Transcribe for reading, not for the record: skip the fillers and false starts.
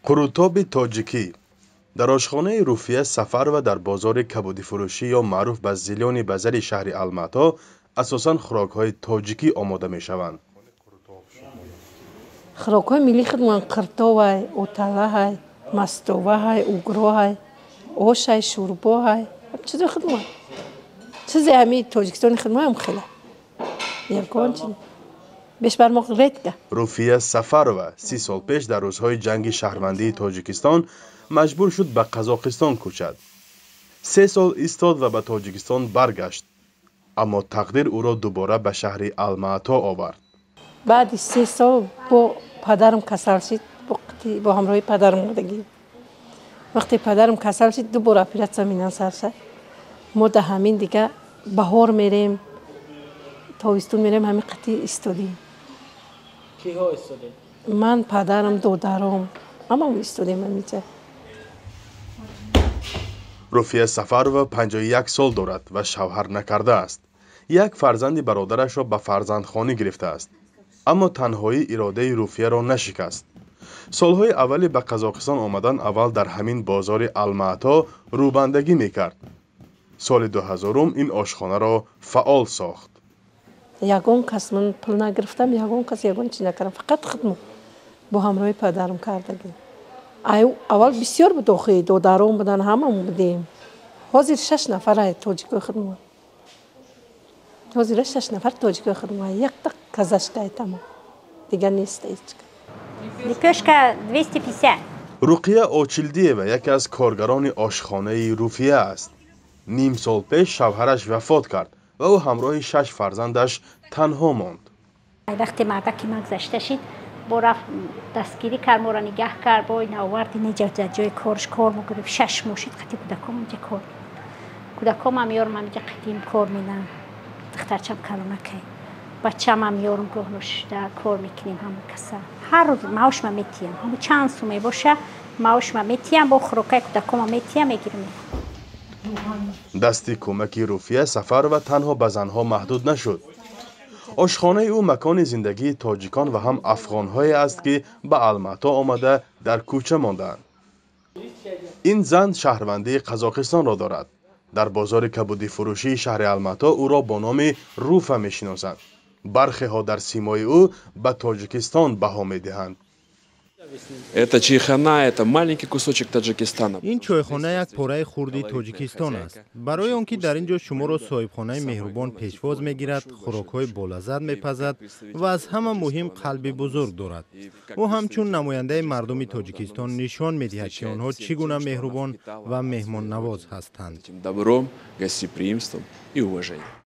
Қурутоби тоҷикӣ дар ошхонаи Руфия Сафарова дар бозори кабудифурӯшӣ ё маъруф ба Зелёный базари шаҳри Алмато асосан хӯрокҳои тоҷикӣ омода мешаванд. Хӯрокҳои миллии худмон: қиртовай, оталаҳай, мастоваҳай, угроҳай, ошай, шӯрбоҳай, чизои худмон, чизе ҳами Тоҷикистони худмон хеле, ягон чи бешбармоқ редко. Руфия Сафарова 30 сол пеш дар рӯзҳои ҷанги шаҳрвандии Тоҷикистон маҷбур шуд ба Қазоқистон кӯчад. 3 сол истод ва ба Тоҷикистон баргашт, аммо тақдир ӯро дубора ба шаҳри Алмаато овард. Баъди 3 сол бо падарам касал шид, бо ҳамроҳи падарам омадагӣ. Вақте падарам касал шид, ду бор оператсия минан сар шад. Мо да ҳамин дига баҳор мерем, тобистон мерем, ҳамин қатӣ истодем. Киҳо истодем? Ман, падарам, додаром, ҳамамо истодем ҳаминҷа. Руфия Сафарова 51 сол дорад ва шавҳар накардааст. Як фарзанди бародарашро ба фарзандхонӣ гирифтааст, аммо танҳоӣ иродаи Руфияро нашикаст. Солҳои аввали ба Қазоқистон омадан аввал дар ҳамин бозори Алмаато рӯбандагӣ мекард. Соли 2000-ум ин ошхонаро фаъол сохт. Ягон кас ман пул нагирифтам, ягон кас ягон чи накардам, фақат худмо бо ҳамроҳи падарам кардагим. Аввал бисёр буд охи, додаром будан, ҳамамо будем. Ҳозир шаш нафара тоҷикои худмо, ҳозира шаш нафар тоҷикои худмо, якта казашкай, тамом, дигар нест ҳечка. Лепешка 250. Руқия Очилдиева яке аз коргарони ошхонаи Руфия аст. Ним сол пеш шавҳараш вафот кард ва ӯ ҳамроҳи шаш фарзандаш танҳо монд. Вақте мардаки ман гузашта шид, бо рафт дастгирӣ кард, моро нигаҳ кард, бо ина овард инҷа, ҷои корш кор мегирифт. 6 моҳ шид, қати кӯдаком инҷа кор, кӯдакомам меёрам инҷа, қатим кор менам. Духтарчам калонакай, бачамам меёрам, гоҳно шуда кор мекунем ҳама каса. Ҳар рӯз маошма метиҳам, ҳамн чанд сум мебоша, маошма метиҳам, бо хӯрокаи кӯдакома метиҳам, мегирам. Дасти кӯмаки Руфия Сафарова танҳо ба занҳо маҳдуд нашуд. Ошхонаи ӯ макони зиндагии тоҷикон ва ҳам афғонҳое аст, ки ба Алмато омада дар кӯча мондаанд. Ин зан шаҳрвандии Қазоқистонро дорад. Дар бозори кабудифурӯшии шаҳри Алмато ӯро бо номи Руфа мешиносанд. Бархеҳо дар симои ӯ ба Тоҷикистон баҳо медиҳанд. Это чайхана, это маленький кусочек Таджикистана. Ин чойхона як пораи хурди Тоҷикистон аст, барои он ки дар ин ҷо шуморо соҳибхонаи меҳрубон пешвоз мегирад, хӯрокҳои болаззат мепазад ва аз ҳама муҳим қалби бузург дорад. Ӯ ҳамчун намояндаи мардуми Тоҷикистон нишон медиҳад, ки онҳо чӣ гуна меҳрубон ва меҳмоннавоз ҳастанд. Добром, гостеприимством и уважением.